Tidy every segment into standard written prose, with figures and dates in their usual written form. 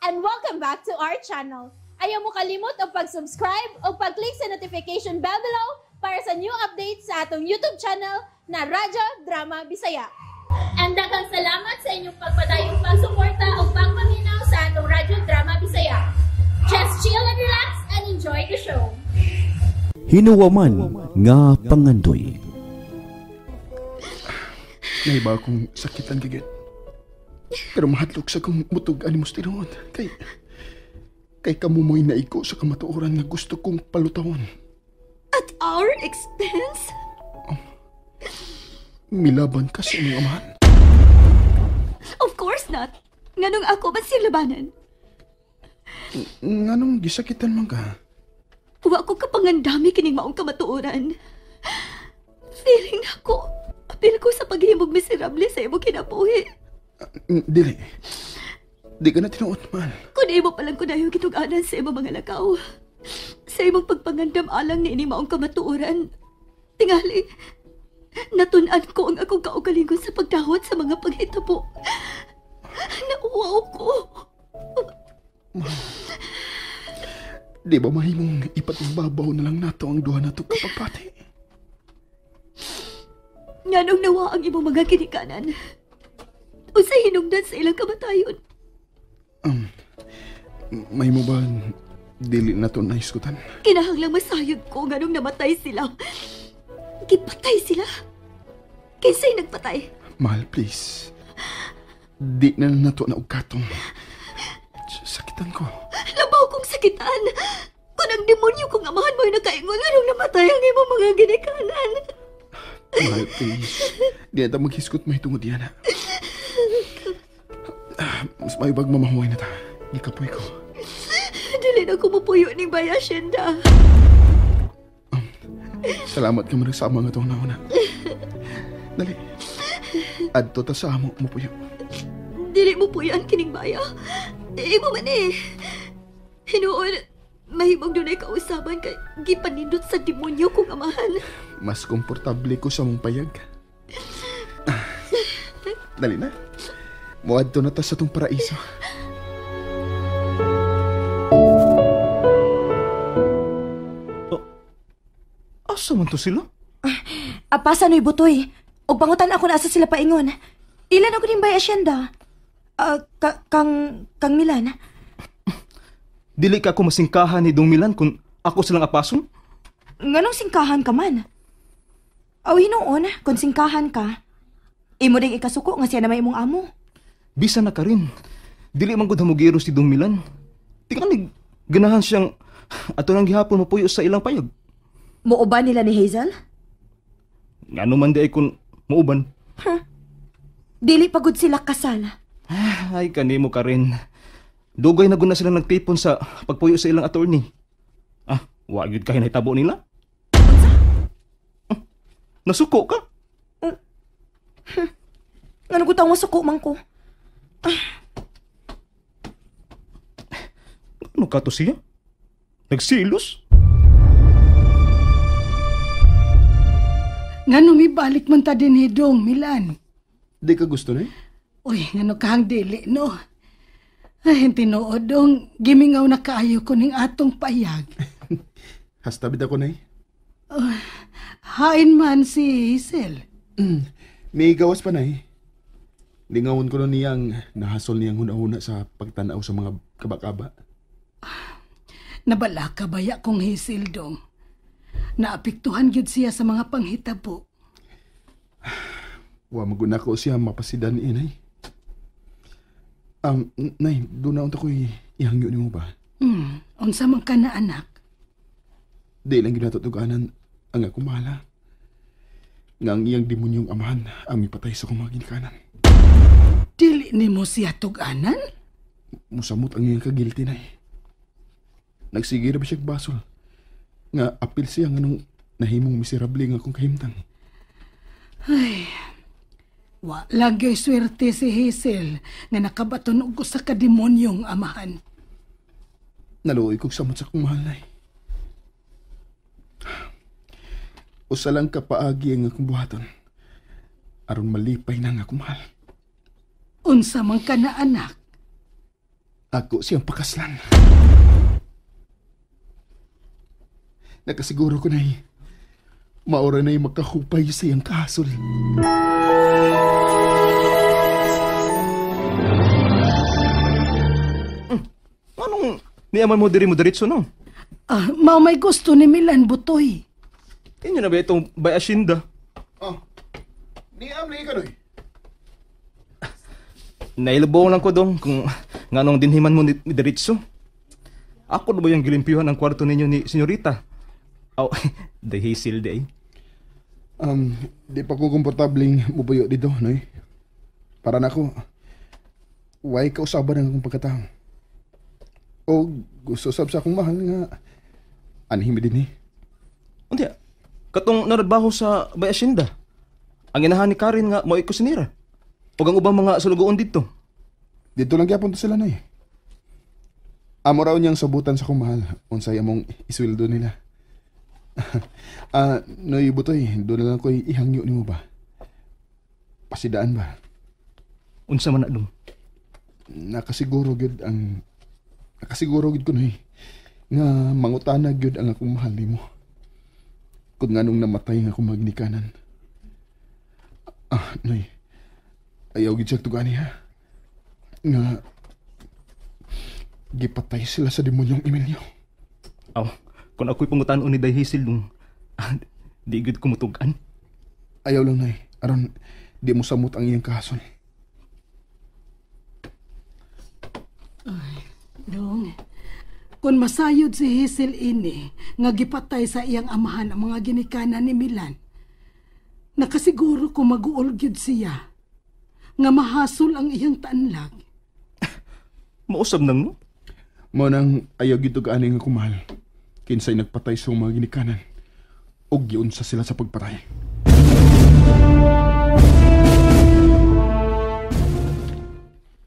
And welcome back to our channel. Ayaw mo kalimot og pag-subscribe o pag-click sa notification bell below para sa new updates sa atong YouTube channel na Radyo Drama Bisaya. And daghang salamat sa inyong pagpadayong pagsuporta o pagpaminaw sa atong Radyo Drama Bisaya. Just chill and relax and enjoy the show. Hinuwaman nga pangandoy. Naiba akong sakitan gigit. Pero mahadlok sa kong mutug animos tinuod. Kay kamo mo'y naigo sa kamatuoran nga gusto kong palutawon. At our expense? Milaban ka sa imong amahan. Of course not. Nganong ako ba siyang labanan? Nganong gisakitan man ka? Wa ko kapangandami kining maong kamatuoran. Feeling nako, apil ko sa paghimog miserable sa imong kinabuhi. Dili. Di ka na tinuot, mahal. Kung imo palang kunayo gitug-anan sa imong mga lakaw. Sa imong pagpangandam alang ni ini maong kamatuoran. Tingali, natun-an ko ang akong kaugalingon sa pagdahot sa mga paghitabo. Nauwaw ko. Mahal, di ba mahimong ipatigbabaw na lang nato ang duha nato kapagpati? Nganong nawa ang imong mga ginikanan? Unsay hinungdan sa ilang kamatayon? Mahimo ba dili na to nahisgutan? Kinahanglang masayod ko nganong namatay sila. Gipatay sila. Kinsay nagpatay? Mahal, please. Di na nato na ugkatong. Sakitan ko. Labaw kong sakitan. Kung ang demonyo kong amahan mo'y nakaingon nganong namatay ang imong mga ginikanan. Mahal, please. Di na ta maghisgot mahitungod yan. Mas may bag mamahuay na ta. Gikapoy ko. Dili na ko mapuyo ning Bay Hacienda. Salamat ka man nagsama nga itong nauna. Dali. Adto ta sa amo mapuyo. Dili mo puyan kining baya. Imo man eh. Hinuon, mahimong dunay kausaban kay gipanindot sa demonyo kong amahan. Mas komportable ko sa mong payag. Dali na. Muadto na ta sa tong paraiso. Oh, asa man to sila? Apasa no'y butoy. Og pangutan ako na asa sila paingon. Ilan ako din Bay Hacienda? Kang Milan? Dili ka ako masingkahan ni Dong Milan kung ako silang apason? Nganong singkahan ka man? Aw hinuon, kung singkahan ka, imo ding ikasuko nga siya na may imong amo. Bisa na ka rin. Dili man gud hamugiro si Dong Milan. Tingalig, ganahan siyang ato nang gihapon mapuyo sa ilang payag. Muuban nila ni Hazel? Ngano man di ay kung muuban. Huh? Dili pa gud sila kasal. Ay, kanimo ka rin. Dugay na gud na silang nagtipon sa pagpuyo sa ilang attorney. Ah, wa gyud kay nahitabo nila. Unsa? Nasuko ka? Ngano gud taong masuko man ko? Ano ka to siya? Nagsilos? Ngano mibalik man ta din hidong, Milan? Di ka gusto na eh? Uy, ngano kahang dili, no? Ay, tinuod dong, gimingaw na kaayo ko ning atong payag. Hastabid ako, nay. Hain man si Hazel. May gawas pa, nay. Lingawon ko na niyang nahasol niyang huna-huna sa pagtanaw sa mga kabakaba. Nabala ka baya kong Hazel dong. Naapektuhan gyud siya sa mga panghitabo. Wa maguna ko siya mapasidan ni inay. Nay, doon na unta ko'y ihangyo nimo ba? Unsa man ka na, anak? Di lang ginatutuganan ang akong mahala. Nga ang iyang demonyong amahan ang mipatay sa akong mga ginikanan. Dili nimo siya tug-anan? Musamot ang iyang kagilty, nay. Nagsige na ba siya basol? Nga apil siya nga nung nahimong miserable nga akong kahimtang. Ay, wa lang gyud swerte si Hazel nga nakabaton og usa ka demonyong amahan. Naluoy kog samot sa akong mahal, nay. Usa lang ka paagi ang akong buhaton aron malipay na ang akong mahal. Unsa man ka na, anak? Ako siyang pakaslan. Nakasiguro ko, Nay. Maura na'y makahupay sa iyang kahasol. Anong niyaman mo diri mo diretso, no? Ah, mao may gusto ni Milan Butoy. Inyo na ba itong bay asyenda? Oh, niam lagi ka, Noy. Nailubong lang ko dong kung nganong dinhiman mo ni diretso. Ako na ba yung gilimpyuhan ang kwarto ninyo ni Senyorita? Oh, the Hazel day. Di pa ko komportabling mubuyo dito, Noy. Para na ako, way kausaban ang akong pagkatao. O gusto sab sa akong mahal nga, anhimi din eh. Unti, katong narbaho sa bay asyenda. Ang inahan ni Karen nga mo'y kusinira. O ang ubang mga sulugoon dito. Dito lang gyapon to sila, Noy. Amo raw niyang sabutan sa akong mahal. Unsay among isweldo nila. Noy Butoy, doon na lang ko'y ihangyo nimo ba? Pasidaan ba? Unsa man na dong? Nakasiguro gyud ko, Noy, nga mangutana gyud ang akong mahal nimo. Kung nganong namatay nga akong magnikanan. Noy, ayaw gyud siya tugani ha. Nga gipatay sila sa demonyong Emilio. Aw, kung ako'y pangutan-on ni Day Hazel dong, di gyud ko mutugan. Ayaw lang, Nay. Aron, di mo samot ang iyang kahasol. Ay, dong. Kung masayod si Hazel ini, nga gipatay sa iyang amahan ang mga ginikanan ni Milan, nakasiguro ko mag-uol gyud siya, nga mahasol ang iyang taanlag. Mausab nang no? Mao nang ayaw gyud og ani nga kumahal. Kinsay nagpatay sa mga ginikanan og giunsa sila sa pagpatay.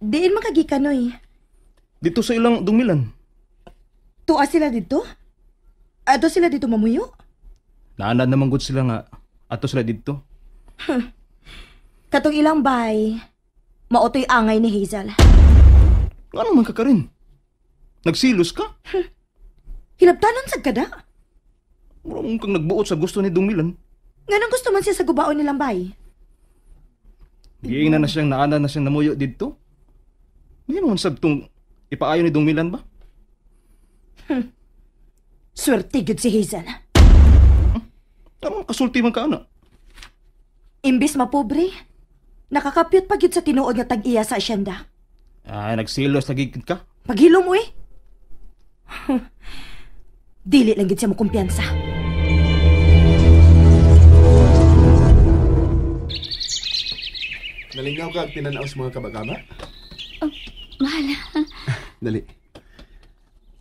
Diin makagikan, Noy. Dito sa ilang Dong Milan. Tua sila dito? Ato sila dito mamuyo? Naanad naman gud sila nga ato sila dito. Katong ilang bay, maotoy angay ni Hazel. Ngano man ka Karin? Nagsilos ka? Hilabtanon sad kada? Mura mong kang nagbuot sa gusto ni Dong Milan. Nganong gusto man siya sa gubaon nilang bay? Giingnan na siyang naana na siyang namuyo didto. Hindi mo man tong ipaayo ni Dong Milan ba? Swerte gyud si Hazel. Ano kasulti man ka ana? Imbis mapobre, nakakapyot pa gyud sa tinuod nga tag-iya sa asyenda. Ay, nagsilos lagi ka. Paghilom uy. Dili lang gyud siya mo kumpiyansa. Nalingaw ka at tinanaw sa mga kabagama? Oh, mahal. Dali.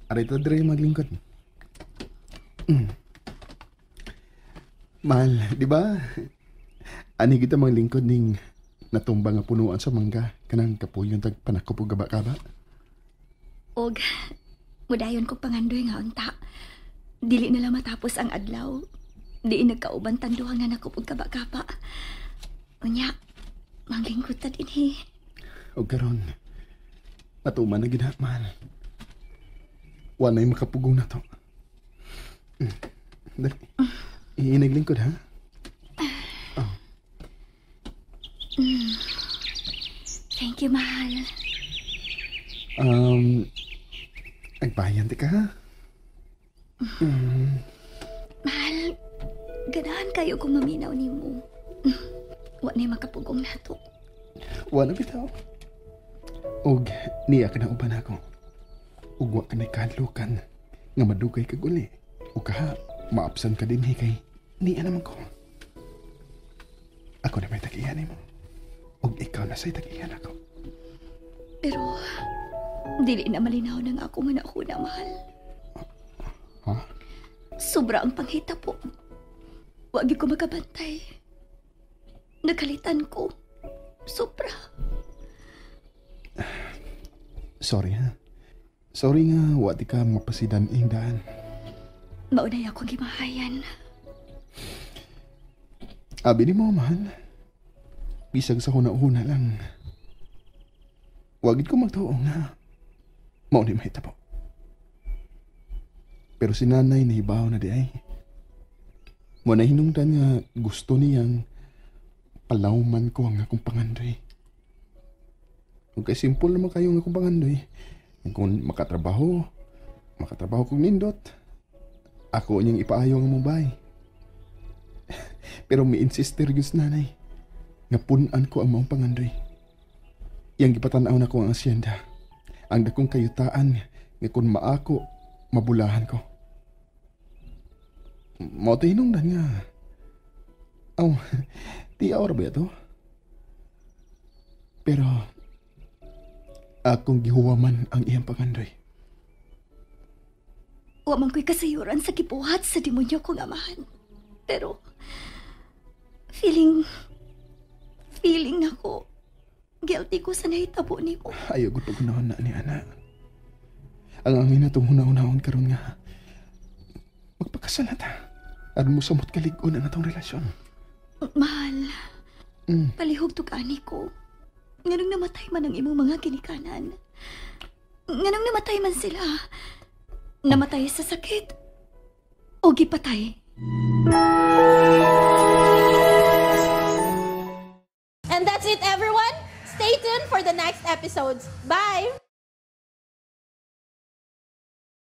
Aray ta diri maglingkod. Mahal, di ba? Ani kita maglingkod ning natumba nga punuan sa mangga kanang kapuyon tag panakop og gaba-gaba. Og mudayon ko pangandoy nga unta. Dili na lang matapos ang adlaw. Di nagkauban tanduhang na nakop og gaba-gaba. Unya, manglingkod ta dinhi. Og karon, matuman na gid, mahal. Wa na'y makapugong na to. Dali. Iinaglingkod, ha? Oh. Thank you, mahal. Agbayan di ka, ha? Mahal, ganahan kayo kung maminaw ni mo. Wa na'y makapugong nato. Wa na bitaw. Og niya ka na uban ako. Ug wa ka na kahadlukan nga madugay kag uli. O kaha, maabsan ka din kay niya naman ko. Ako na may tag-iyan mo. Og ikaw na sa'y tag-iyan ako. Pero, dili na malinaw ng ako nga nauna, mahal. Ha? Sobra ang panghita po. Wag ko makabantay. Nakalitan ko. Sobra. Sorry, ha? Sorry nga, wa di ka mapasidan ing daan. Maunay akong gimahayan. Abi ni mo, mahal. Bisag sa huna-huna lang. Wagid ko magtuo nga. Mao ni mahitabo. Pero si nanay nahibaw na di ay. Mo na hinungdan nga gusto niyang palawman ko ang akong pangandoy. Kung kay simple naman kayo ang akong pangandoy. Kung makatrabaho, makatrabaho kong nindot, ako niyang ipaayo ang among bahay. Pero mi-insister gyud si nanay nga pun-an ko ang maong pangandoy. Iyang gipatan-aw na ko ang asyenda. Ang dakong kayutaan nga kung maako, mabulahan ko. Mao to hinungdan nga. Aw, ti awra ba ito? Pero akong gihuwaman ang iyang pangandoy. Wa man ko'y kasayuran sa gibuhat sa demonyo kong amahan. Pero, feeling nako, guilty ko sa nahitabo nimo. Ayaw gud pag-unahon na ni ana. Ang angin na itong huna-hunahon karon nga, magpakasal na ta. Aron mo samot kalig-on ang atong relasyon. Mahal, palihog tug-ani ko. Nganong namatay man ang imong mga ginikanan. Nganong namatay man sila. Namatay sa sakit o gipatay. And that's it, everyone. Stay tuned for the next episodes. Bye!